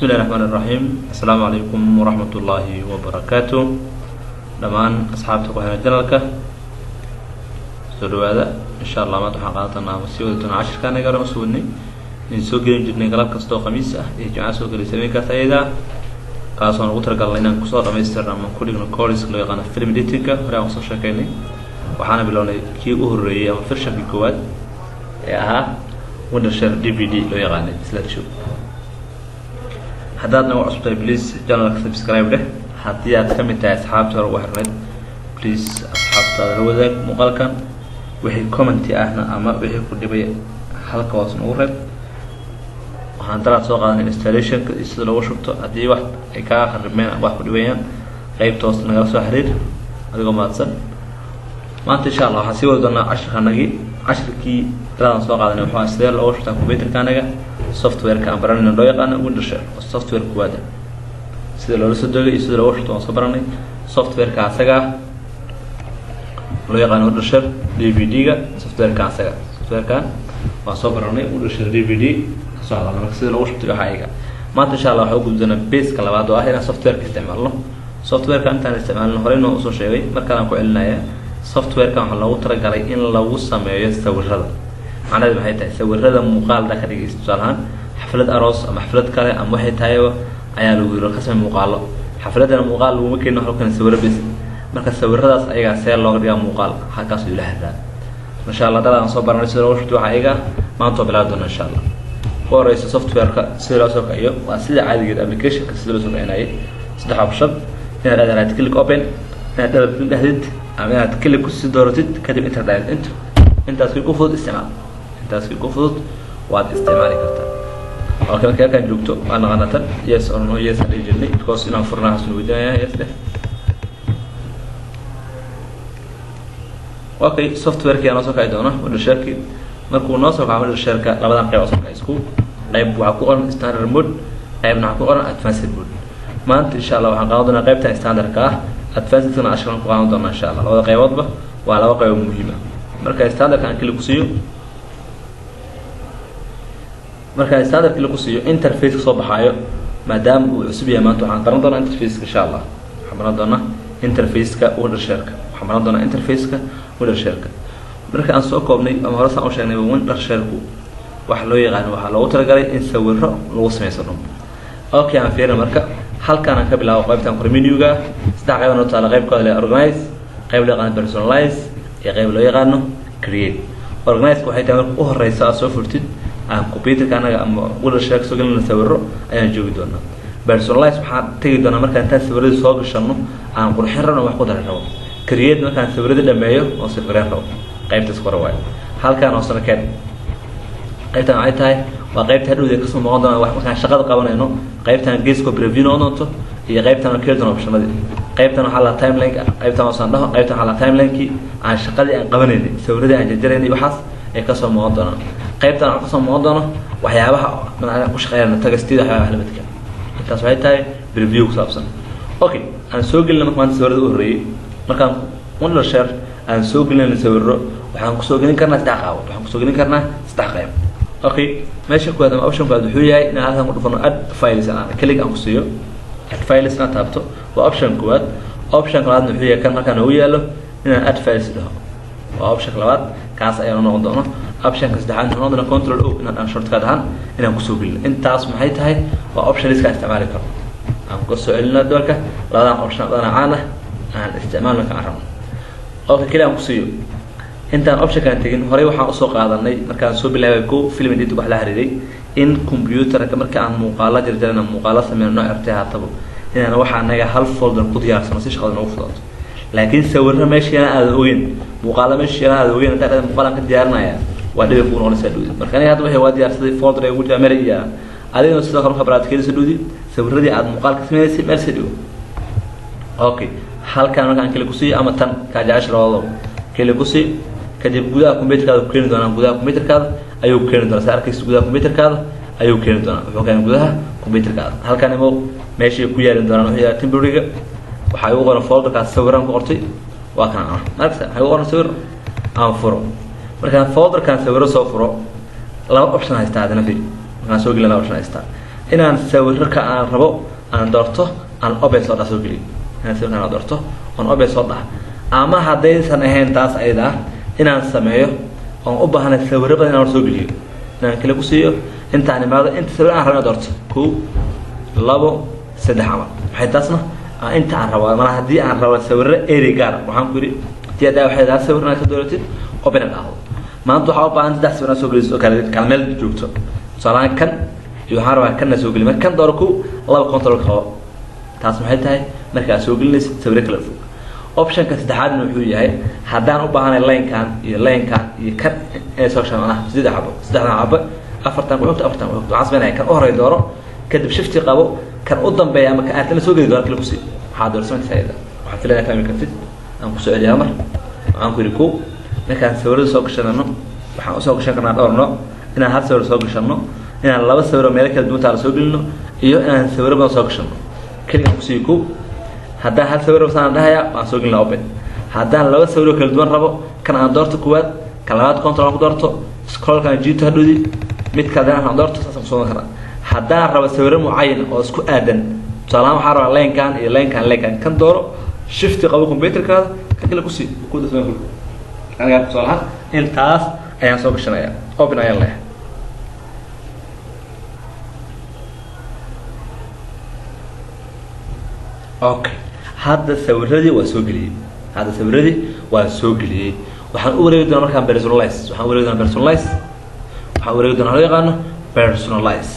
Bismillahi raxmaan iraxiim. Assalaamu calaykum waraxmat ullaahi wabarakaatu. Dhammaan asxaabta ku xiran channelka, soo dhawaada. Insha Allah maanta waxaan qaadan doonaa ama sii wadi doonaa cashirka anaga hore usoo wadnay in soo gelin jirnay galab kastoo Khamiis ah iyo Jimca soo gelay sameenkaas ayadaa, kaasoon ugu talagalnay inaan kusoo dhamaystirno ama ku dhigno course loo yaqaano film editingka. Hore aan kusoo sheekeynay, waxaana bilownay kii u horreeyey ama versionkii koowaad ee ahaa Wondershare DVD loo yaqaanay slideshow. Haddaad nagu cusubtahay, please channelka subscribe dheh. Haddii aad ka mid tahay asxaabta hore ugu xirnayd, please asxaabtaada la wadaag muuqaalkan. Wixii commenty ahna ama wixii ku dhibay halka hoos nagu reeb. Waxaan daraad soo qaadanay installationka iyo sida loogu shubto. Haddii wax ay kaa kharibmeen ama wax ku dhibayaan, qeybta hoos nagala soo xiriir adigoo mahadsan. Maanta insha Allah waxaan sii wadi doonaa cashirkanagii. Cashirkii daraadaan soo qaadanay wuxuu ahaa sidee loogu shubtaa computerka anaga softwareka aan baranayno loo yaqaano Wondershare oo software kuwaada. Sida loola soo degay iyo sida loogu shubto waan soo baranay. Softwareka asaga ah loo yaqaano Wondershare DVD-ga, softwareka asaga, softwarekan waan soo baranay, Wondershare DVD kasoo hadalna. Marka sida loogu shubtay waxa ayaga, maanta insha Allah waxaa u gudbi doonaa baseka labaad oo ah inaan softwareka isticmaalno. Softwareka intaan isticmaalno, horey noo usoo sheegay, markaan ku celinaya, softwarekan waxaa loogu talagalay in lagu sameeyo sawirada. Macnaheedu maxay tahay? Sawirada muuqaalda ka dhigaysa, tusaale ahaan xaflad aroos ama xaflad kale ama waxay tahayba ayaa lagu yiri ka samey muuqaalo. Xafladana muuqaal laguma keenin, waxa lagu keenay sawiro bes. Marka sawiradaas ayagaa see looga dhigaa muuqaal, halkaas ayuu la xiriiraa. Insha Allah dad aan soo baranay sida loogu shubto waxa ayaga maanta oo bilaabi doona insha Allah. Ku horeysa softwareka sida loo soo kiciyo waa sida caadigeed applicationka sida loo soo kicinayay, saddex option: inaad aad right click open, inaad double click dhahdid, ama inaad click kusii dooratid, kadib enter dhahdid. Intaas kii ku fudud isticmaal, intaas kii ku fudud waad isticmaali kartaa. Okay, marka halkaan joogto waa naqaanaa tan, yes or no. Yes aan dhihi jirnay because inaan furnaa haasnu weydiinaya. Yes dheh. Okay, softwarekii aa noo soo kaci doona, Wondershareki. Markuu noo soo kaco Wondershareka, labadan qayb oo soo kacay isku qayb waxaa ku qoran standard mode, qaybna waxaa ku qoran advanced mode. Maanta insha Allah waxaan qaadan doonaa qaybtan standardka ah, advancedkana casharkan ku qaadan doonaa insha Allah. Labada qayboodba waa laba qaybo muhiim ah. Marka standardka aan click ku siiyo, marka standard click ku siiyo, interface soo baxaayo maadaama uu cusub yahay, maanta waxaan baran doonaa interfaceka insha Allah. Waxaan baran doonaa interfaceka Wondershareka, waxaan baran doonaa interfaceka Wondershareka. Marka aan soo koobnay ama hore saan u sheegnay, Wondershareku waxa loo yaqaano waxaa loogu talagalay in sawiro lagu sameysto dhan. Okay, aan fiirina. Marka halkaan aan ka bilaabo qaybtan kore menuga, saddex qayb noo taala: qaybkooda le organize, qayb loo yaqaano personalize, iyo qayb loo yaqaano create. Organize waxay tahay marka u horeysa aad soo furtid aan computerka anaga ama Wondershare soo gelina sawiro ayaan joogi doonaa. Personalize waxaan tegi doonaa markaan intaan sawiradii soo gashano aan qurxin rabno, wax ku dari rabo. Create markaan sawiradii dhameeyo oo sawireen rabo. Qaybtaas kore waayo. Halkaan hoosena keen, qaybtan waxay tahay waa qaybta hadhowda kasoo noqon doona wax markaan shaqada qabanayno. Qaybtan geesko preview noqon doonto iyo qaybtan oo keeni doona optionadii. Qaybtan waxaa la timeline, qaybtan hoosaan dhaho, qaybtan waxaa la timelinekii aan shaqadii aan qabanaynay, sawiradii aan jarjaraynay, waxaas ay kasoo muuqan doonaan. Qaybtan waxaa kasoo muuqan doono waxyaabaha macnaha ku shaqeynayna, tagastida, waxyaabaha lamidka. Intaas waxay tahay preview ku saabsan. Okay, aan soo gelina marka maanta sawirada u horreeyey. Markaan Wondershare aan soo gelinayna sawiro, waxaan kusoo gelin karnaa saddex qaabood, waxaan kusoo gelin karnaa saddex qayb. Okay, meesha kuwaad ama option kuwaad wuxuu yahay inaan halkan ku dhufano add files, aan click aan ku siiyo, add files inaan taabto waa option kuwaad. Option labaadna wuxuu yahay kan halkan noogu yaalo, inaan add files dhaho waa optionka labaad, kaas ayaa noqon doono. Optionka saddexaad wuxuu noqon doona control O inaan aan shortcut ahaan inaan kusoo gelino. Intaas maxay tahay? Waa option liska isticmaali karo. Aan ka soo celino doorka labadan option badana caan ah aan isticmaalno kaan rabno. Okay, keli aan kusiiyo. Intaan optionkaan tegin, horey waxaan usoo qaadanay markaan soo bilaabay ko film edit wax la xiriiray in computerka marka aan muuqaalo jarjarana, muuqaalo sameyno, nooc artay haataba, inaan waxa anaga hal folder ku diyaarsano si shaqada noogu fudaato. Laakiin sawirro meesha aadan ogeyn, muuqaalo meesha aadan ogeyn, intaa dhada muuqaalaan ka diyaarinaya, waa dhibay kugu noqonaysaa dhudi. Marka aniga hadda waxay waa diyaarsaday, folder ay ugu jira meel iyo adigana sidoo kale marka baraadkeedisa dhudi sawiradii aad muuqaal ka sameynaysay meel si dhigo. Okay, halkaan markaan click kusiiyo ama tan kaa jecesha labadaba click kusii, kadib gudaha computerkaada ku keeni doonaa, gudaha computerkaada ayuu keeni doonaa. Saa arkaysa, gudaha computerkaada ayuu keeni doonaa. Wuxuu keenay gudaha computerkaada. Halkaan imo, meeshay ku yaalin doonaan wuxuu yahay temporary-ga. Waxaa igu qoran folderkaas sawiraan ku qortay, waa kan ah markasta waxaa igu qoran sawir aan furo. Markaan folderkaan sawiro soo furo, laba option haystaa. Haddana fiir, markaan soo gelin laba option haystaa. Inaan sawirka aan rabo aan doorto, aan open soo dhah, soo geliyo. Inaan sawirkan aan doorto oon open soo dhah, ama haddaysan ahayn taas ayada ah, inaan sameeyo oon u baahanay sawirro badan inaan hor soo geliyo, inaan kale ku siiyo, intaan imaado, inta sawir aan rabo inaan doorto, kow, labo, saddex camal. Maxay taasna inta aan rabo mana. Haddii aan rabo sawirro eri gaar, waxaan ku yidhi tii haddaa waxay daa sawir inaad ka dooratid, open dhahdo. Maanta waxaa u baahan saddex sawir inaad soo geliso oo kale kala meel joogto. Tusaalahaan kan iyo waxaan rabaa kanna soo geliyo. Marka kan dooro, kow, laba, control qabo. Taas maxay tahay? Marka aad soo gelinaysid sawirro kala fog. Optionka saddexaadna wuxuu yahay haddaan u baahanay linekan iyo linekan iyo kan inay soo gashaan, macnaha siddeed xabo, saddexdan xabo, afartan ku xigto, afartan ku xigto. Waxaan sameynaya kan u horey dooro, kadib shift qabo, kan u dambeeya ama kan aad la soo geli doona kale kusii waxaa doorsamanta ayada. Waxaan filaya fahmi kartid. Aan kusoo celiyaa mar. Waxaan ku yidhi, kow, markaan sawirada soo gashanano, waxaan usoo gashan karnaa dhowr nooc: inaan hal sawir soo gashano, inaan laba sawir oo meelo kala duwan taala soo gelino, iyo inaan sawiro badan soo gashano. Keligaan kusii kow, haddaan hal sawir saan dhahaya, waan soo gelina open. Haddaan laba sawir oo kala duwan rabo, kan aan doorto kuwaad, kan labaad control aan ku doorto, scrollkan jiito, hadhowdi mid kale aan doorto, saasaan kusoo karaa. Haddaan rabo sawiro mucayan oo isku aadan, tusaalahaan waxaa rabaa linekan iyo linekan, linekan kan dooro, shift qabo computerkaada, kan kale kusii ku darsan. Anigaa tusaalahaan intaas ayaan soo gashanaya, open ayaan leeyahay. Okay, hadda sawiradii waa soo geliyey. Hadda sawiradii waa soo geliyey. Waxaan u wareegi doonaa markaan personalize. Waxaan u wareegi doonaa personalize. Waxaan u wareegi doonaa loo yaqaano personalize.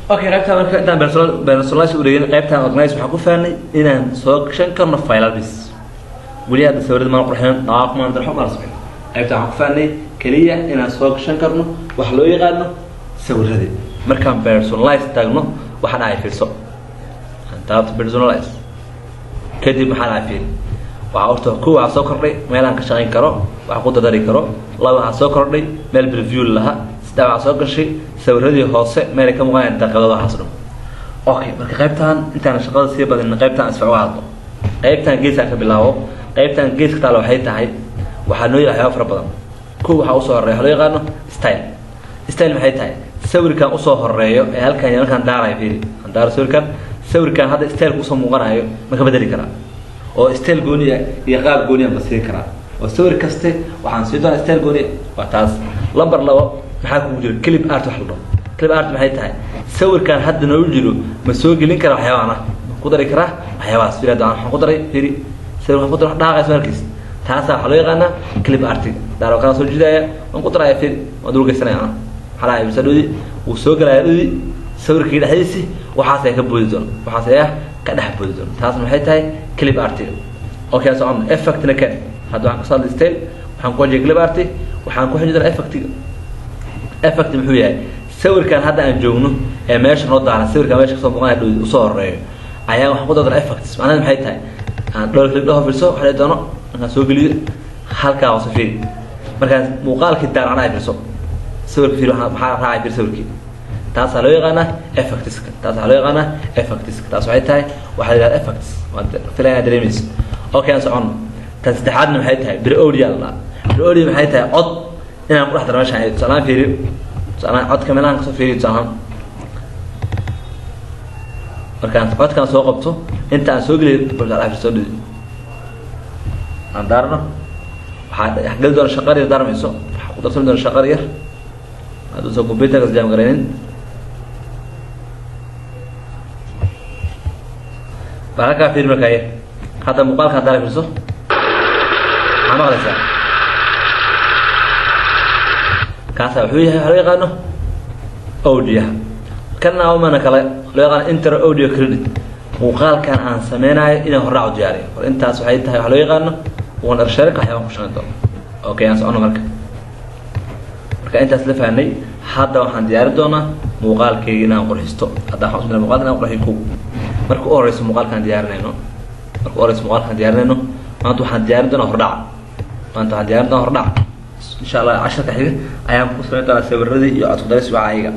Okay, qaybtaan marka intaan personalize wareegin, qaybtaan organize waxaan ku fahnay inaan soo gashan karno faylal bis. Weli hadda sawirada maan qurxin, dhawaaq maan darxo maan samayn. Qaybtaan waxaan ku fahnay keliya inaan soo gashan karno wax loo yaqaano sawiradii. Markaan personalize taagno, waxaa dhacay fiirso. Taabto personalize, kadib maxaa dhacay? Fiiri. Waxaa horta kow, waxaa soo kordhay meel aan ka shaqayn karo, wax ku dadari karo. Laba, waxaa soo kordhay meel preview laha. Saddex, waxaa soo gashay sawiradii hoose meelay ka muuqanayaan daqiiqado, waxaas dhan. Okay, marka qaybtaan intaan shaqada sii badin, qaybtaan isfac uga hadlo. Qaybtaan geesaan ka bilaabo. Qaybtaan geeska taala waxay tahay, waxaa noo yahay waxyaaba fara badan. Kow, waxaa usoo horeeya waxa loo yaqaano style. Style maxay tahay? Sawirkan usoo horeeyo ee halkan halkaan daarayo, fiiri, aan daaro sawirkan. Sawirkan hadda styleka usoo muuqanayo ma ka bedeli karaa oo style gooniya iyo qaab gooniya ma siin karaa? Oo sawir kaste waxaan sii doonaa style gooniya, waa taas. Number labo, maxaa kugu jiro? Clip art wax la dhaho. Clip art maxay tahay? Sawirkan hadda noogu jiro ma soo gelin karaa waxyaabahan ah? Ma ku dari karaa waxyaabahaas? Fiiri, hadda waxaan ku daray, fiiri, sawir waxaan ku daray wax dhaaqayso markiis. Taasaa waxaa loo yaqaanaa clip artiga. Daaro kala soo jiidaya, waan ku daraya, fiiri, waan dulgeysanaya. Ana maxaa dhahay? Bisa dhodi wuu soo gelaya dhodi sawirkii dhexdiisi, waxaas ayaa ka boodi doona, waxaas ayaa ka dhex boodi doona. Taasna maxay tahay? Clip artiga. Okay, soconna. Effectna ken. Hadda waxaan kasoo hadlay style, waxaan ku wajiyay clip arti, waxaan ku xiji doonaa effectiga. Effect muxuu yahay? Sawirkan hadda aan joogno ee meesha noo daaran, sawirkan meesha kasoo muuqanaya dhow usoo horeeyo, ayaa waxaan ku dardoonaa effects. Macnaheed maxay tahay? Aan dhowr clip dhaho, fiirso, waxa dhihi doono markaan soo geliyo halkaa hoose. Fiiri, markaan muuqaalkii daaran ay, fiirso sawirka, fiiri maxaa raacay, fiiri sawirkii. Taasaa loo yaqaanaa effectska. Taasaa loo yaqaanaa effectska. Taas waxay tahay waxaa la yidhahda effects. Waan filaya inaad dareemayso. Okay, aan soconno. Tan saddexaadna maxay tahay? Pre audio la dhahaa. Pre audio maxay tahay? Cod inaan ku dhex daro meeshaan. Tusaalaan fiiriyo, tusaalaan codka meelahan kasoo fiiriyo. Tusaalaan markaan codkaan soo qabto, inta aan soo geliyo soo dhidi, aan daarno, waxaa geli doona shaqar yar, daarmayso, waxaa ku darsami doona shaqar yar hadduusan computerkas jam garaynin. Bal halkaa fiiri. Markaa yar hadda muuqaalka haddaa fiirso, maxaa maqlaysaa? Kaasaa wuxuu yahay waxa loo yaqaano audioha. Kana umana kale loo yaqaano intro audio credit, muuqaalkan aan sameynayo inaan horraac u diyaariyo hor. Intaas waxay tahay waxa loo yaqaano Wondershareka, waxyaabaan ku shaqayn doono. Okay, aan socono. Marka intaas la fahnay, hadda waxaan diyaarin doonaa muuqaalkayga inaan qurxisto. Hadda waxaan usmina muuqaalka inaan qurxiyo. Kow, marka u horeyso muuqaalkaan diyaarinayno, marka u horeyso muuqaalkaan diyaarinayno, maanta waxaan diyaarin doonaa hordhaca. Maanta waxaan diyaarin doonaa hordhaca. Insha Allah casharka xiga ayaan ku samayn doonaa sawiradii iyo codku daris wacaayiga.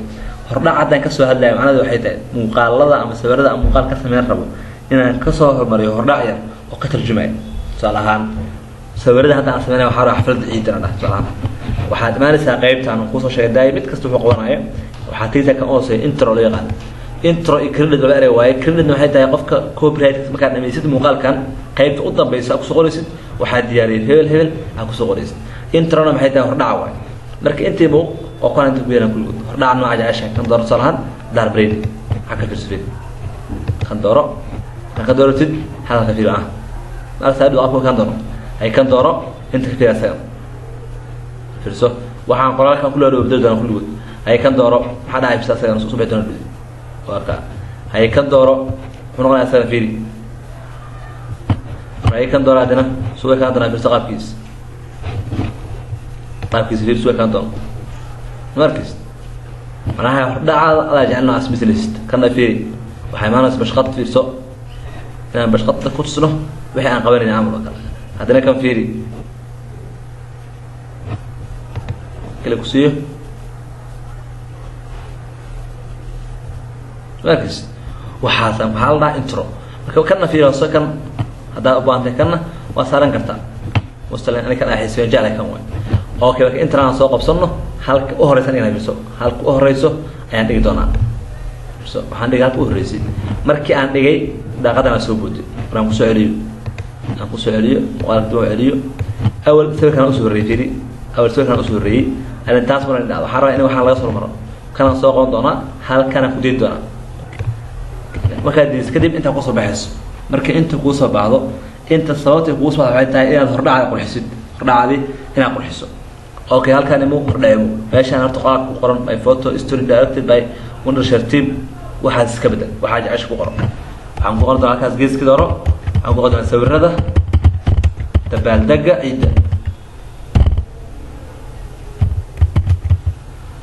Hordhac haddaan kasoo hadlaya, macnaheedu waxay tahay muuqaalada ama sawirada ama muuqaal ka sameyn rabo inaan kasoo hormariyo hordhac yar oo ka tarjumaya. Tusaale ahaan, sawirada hadda aan sameynaya waxaa rabaa xafladda ciidda inaan dhaho. Tusaale ahaan, waxaad imaanaysaa qaybtaan aan kusoo sheegay daaya, mid kasta wuxuu qabanayo. Waxaa tegaysaa kan hooseeya, intro loo yaqaan. Intro iyo credit laba erey waaye. Credit waxay tahay qofka copyright markaad dhamaysid muuqaalkan, qaybta u dambaysa aad kusoo qoraysid "waxaa diyaariyay hebel hebel" aad kusoo qoraysid. Introna maxay tahay? Hordhaca waaye. Marka intii muuq oo kuwan inta ku yeelan kulligood hordhaca nooca jeceshahay. Kan dooro, tusaale ahaan daar brady. Maxaa ka fiirso? Fiiri, kan dooro. Marka dooratid, halkan ka fiiri ah marka saa qofka kan dooro ay kan dooro, inta ka fiiri, asaga fiirso. Waxaan qoraalkan ku leedahay bedel doonaa kulligood. Hay, kan dooro. Maxaa dhacay? Bisa asagan soo bixi doona. Waa ka. Hay, kan dooro, muxuu noqonaya asagan? Fiiri. Hay, kan dooro haddana, suga kaan doonaa. Fiirso qaabkiis, qaabkiisa fiiri, suga kaan doono. Markis manaha hordhacaada adaa jecel noocaas misliist. Kana fiiri, waxaa imaanaysa bashqad. Fiirso, inaan bashqadda ku tusno wixii aan qabanayn camal oo kale. Haddana kan fiiri, kale ku siiyo. Markis waxaasa waxaa la dhahaa intro. Marka kana fiiri hoose. Kan haddaa u baahantay, kanna waa saaran kartaa. Mustalan ani kan xiisiyo jeclay kan waay. Okay, marka intan aan soo qabsano, halka u horeysan inaa fiirso, halka u horeyso ayaan dhigi doonaa. Fiirso, waxaan dhigay halka u horeysay. Markii aan dhigay, daaqadan aan soo booday. Mar aan kusoo celiyo, aan kusoo celiyo muuqaalka, dib aan celiyo. Awal sawirkaan usoo horreeyey, fiiri, awal sawirkaan usoo horreeyey. Arrintaas mar dhacdo, waxaan rabaa in waxaan laga soo maro. Kanaan soo qaban doonaa, halkanaan ku dayn doonaa. Markaad dayso kadib, intaa kusoo baxayso. Marka inta kuusoo baxdo, inta sababta kugu soo baxdo waxay tahay inaad hordhacda qurxisid, hordhacdii inaad qurxiso. Okay, halkaan imu hordhacimu meeshaan horta qoraalka ku qoran "My photo story directed by Wondershare team". Waxaas iska bedel, waxaa jecesha ku qoran. Waxaan ku qoran doonaa halkaas geeska dooro. Waxaan ku qoran doonaa "Sawirada dabaaldega ciidda".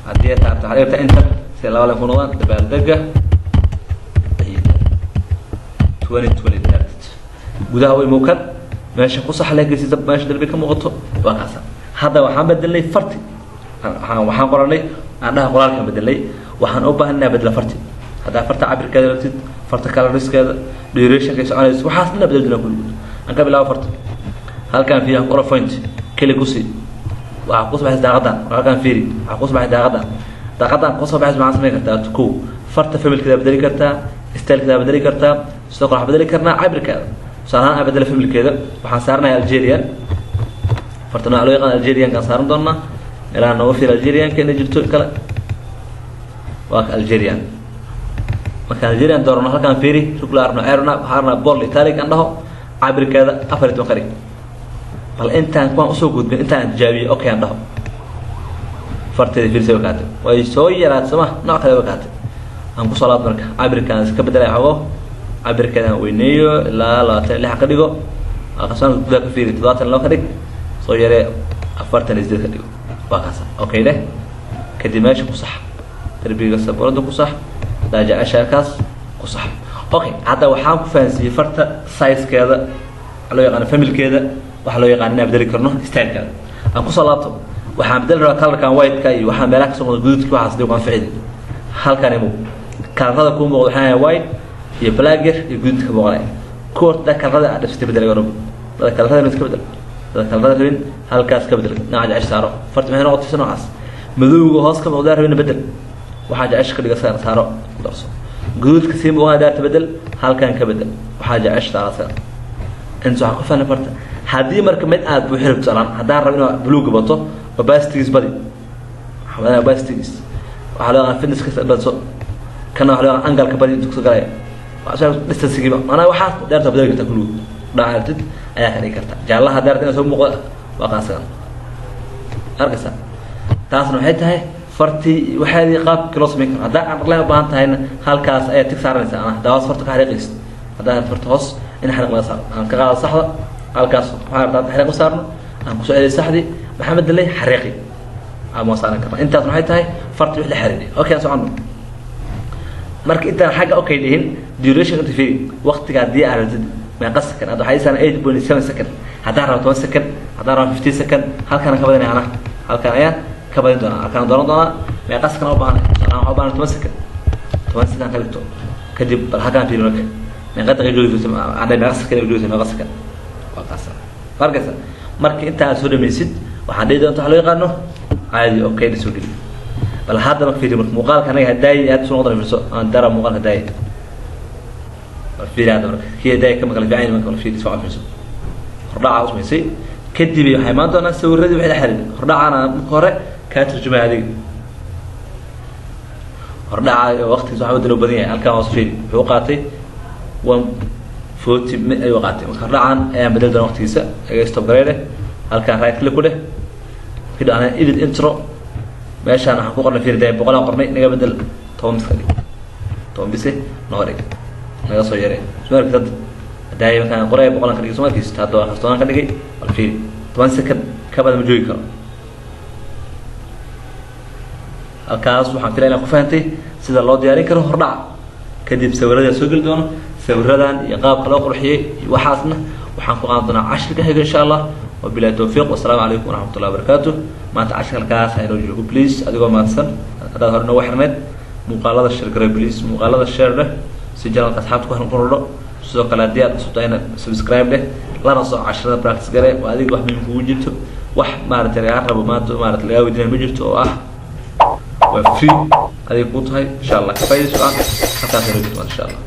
Haddii ay taabto, waxaad dhigtaa enter si laba len ku noqdaan. "Dabaaldega ciidda 2020" gudaha way muukan. Meesha ku sax leekaysiisa, meesha darbi ka muuqato waa kaasa. Hadda waxaan bedelnay farti. Waxaan qoranay, aan dhaha, qoraalkaan bedelnay. Waxaan u baahan inaa bedela farti. Haddaa farta cabirkeeda rabtid, farta colorskeeda, durationkay soconayso, waxaas dhan bedel doonaa kulligood. Aan ka bilaabo farta. Halkaan fiiri, ku qora font, keli kusii. Waxaa kusoo baxaysa daaqadan. Halkaan fiiri, waxaa kusoo baxay daaqadan. Daaqadan kusoo baxaysa, maxaa samayn kartaa? Kow, farta familykeeda bedeli kartaa, stylekeeda bedeli kartaa. Sidoo kale waxaa bedeli karnaa cabirkeeda. Tusaale ahaan, aan bedela familykeeda. Waxaan saaranaya Algerian, farta nooca loo yaqaan Algeriankaan saaran doonaa. Meelaha nooga fiir Algerianka inay jirto kale. Waa ka Algerian. Markaan Algerian doorano, halkaan fiiri, regular noocee rabnaa? Waxaan rabnaa bold italic aan dhaho. Cabirkeeda 14 ka dhig. Bal intaan kuwaan usoo gudbin, intaan tijaabiyey, okay aan dhaho. Farteeda fiirsay, wakaatay, way soo yaraatay sooma? Nooc kale wakaatay. Aan kusoo laabto. Marka cabirkaan iska bedelay xogo, cabirkeedaan weyneeyo ilaa 26 ka dhigo. Aqasaan gudaha ka fiiri, 72 ka dhig, soo yaree, 48 ka dhigo. Waa kaasa. Okay dheh. Kadib meesha ku sax, darbiga sabuurada ku sax, daajacashaakaas ku sax. Okay, hadda waxaan ku fahansiiyey farta sizekeeda, waxaa loo yaqaano familykeeda, waxaa loo yaqaan inaan bedeli karno stylekeeda. Aan kusoo laabto. Waxaan bedeli rabaa colorkan white-ka iyo waxaan meelaha kasoo muuqda guduudka. Waxaas dib anficidi. Halkan imu colorada kuu muuqda waxaa white iyo black yar iyo guduudka muuqanaya. Kuwa horta colorada aad dhafsatay bedel garob. Dada colorada rabin iska bedel, dada colorada rabin halkaas ka bedel. Nooca jecesha saaro. Farta maxay noqotay? Noocaas madowga hoos ka muuqdaa rabin bedel, waxaa jecesha ka dhiga, saaro, ku darso. Guduudka sii muuqanaya daarta bedel, halkan ka bedel, waxaa jecesha saaro saar. Inta waxaan ku fahnay farta. Haddii marka mid aad buuxi rabto, tusaalaan haddaan rabo inuu buluuga bato, opacitygiis badi. Waxaa badanaya opacitygiis, waxaa loo yaqaan fitnesska badso. Kana waxaa loo yaqaan angle-ka badi, inta kusoo galaya distancegiiba. Manaa waxaas daarta bedeli kartaa kulligood. Dhacartid ayaa ka dhigi karta. Jaallaha daarta inaa soo muuqda waa qaasagan arkaysa. Taasna waxay tahay fartii waxaadii qaabkii loo samayn karo. Haddaa underline u baahan tahayna, halkaas ayaa tig saaranaysa. Ana haddaa hoos farta ka xariiqaysid, haddaa farta hoos in xariiq laga saaro, aan ka qaado saxda halkaas. Waxaa rabtaa xariiq u saarno, aan kusoo celiyo saxdii. Maxaa bedelay? Xariiqi ama saaran karna. Intaas maxay tahay? Farti wix la xiriiriy. Okay, aan socono. Marka intaan xagga okay dhihin, duration inta fiiri, waqtiga haddii aad rabtid meeqa second. Hadda waxay saaran 8.7 second. Haddaan rabo 10 second, haddaan rabo 15 second, halkaan ka badinaya. Ana halkaan ayaan ka badin doonaa, halkaan dooran doonaa meeqa second u baahanay. Tusaale waxaa u baahanay 10 second, 10 second ka dhigto. Kadib bal halkaan fiiri, marka meeqa daqiiqo joogto adhay, meeqa second ay joogto, meeqa second waa kaasa. Arkaysa, marka inta aad soo dhamaysid, waxaan dhihi doonta waxa loo yaqaano caadi okay la soo geli. Bal hadda marka fiiri, marka muuqaalka anaga hadaayi hadda soo noqdana, fiirso, aan dara muuqaalka hadaayi. Bal fiiri hadda, marka kii hadaayi kama kala fiican. Marka bal fiiri, soo fiirso hordhaca u samaysay. Kadib waxay imaan doonaa sawiradii wixii la xiriir hordhacaana. Marka hore kaa turjumaya adiga hordhaca waqtigiis waxa bedelo badan yahay. Halkan hoos fiiri, wuxuu qaatay 1:40 ayuu qaatay. Marka hordhacan ayaan bedeli doonaa waqtigiisa. Iga stop garey dheh, halkaan right click ku dheh, kadib ana edit intro. Meeshaan waxaan ku qornay, fiiri, dee 100 aan qornay, naga bedel, 10 bis ka dhig, 10 bise nooga dhig, naga soo yaree. Soo arkid hadda, haddaay markaan qoraya 100 aan ka dhigay, soo markiis hadda waa 10 aan ka dhigay. Bal fiiri, 10 second ka badan ma joogi karo halkaas. Waxaan filaya inaan ku fahantay sida loo diyaarin karo hordhaca. Kadib sawirada soo geli doono, sawiradan iyo qaabka loo qurxiyey iyo waxaasna waxaan ku qaadan doonaa cashirka xiga, insha Allah. Wabilahi towfiiq, wasalaamu calaykum waraxmat ullahi wabarakaatu. Maanta cashirka halkaas haynoo joogo. Please, adigoo mahadsan, haddaad hore noogu xirneyd, muuqaalada share garay. Please, muuqaalada share dheh si channelka asxaabta ku kordho. Sidoo kale haddii aad cusub tahayna, subscribe dheh, lana soco casharada, practice gare. Waa adiga wax muhiim kugu jirto, wax maaragtay lagaa rabo maanta maarata lagaa weydiinaya ma jirto, oo ah waa free adiga kuu tahay, insha Allah. Ka faaidayso ah halkaas haynoo jirto, insha Allah.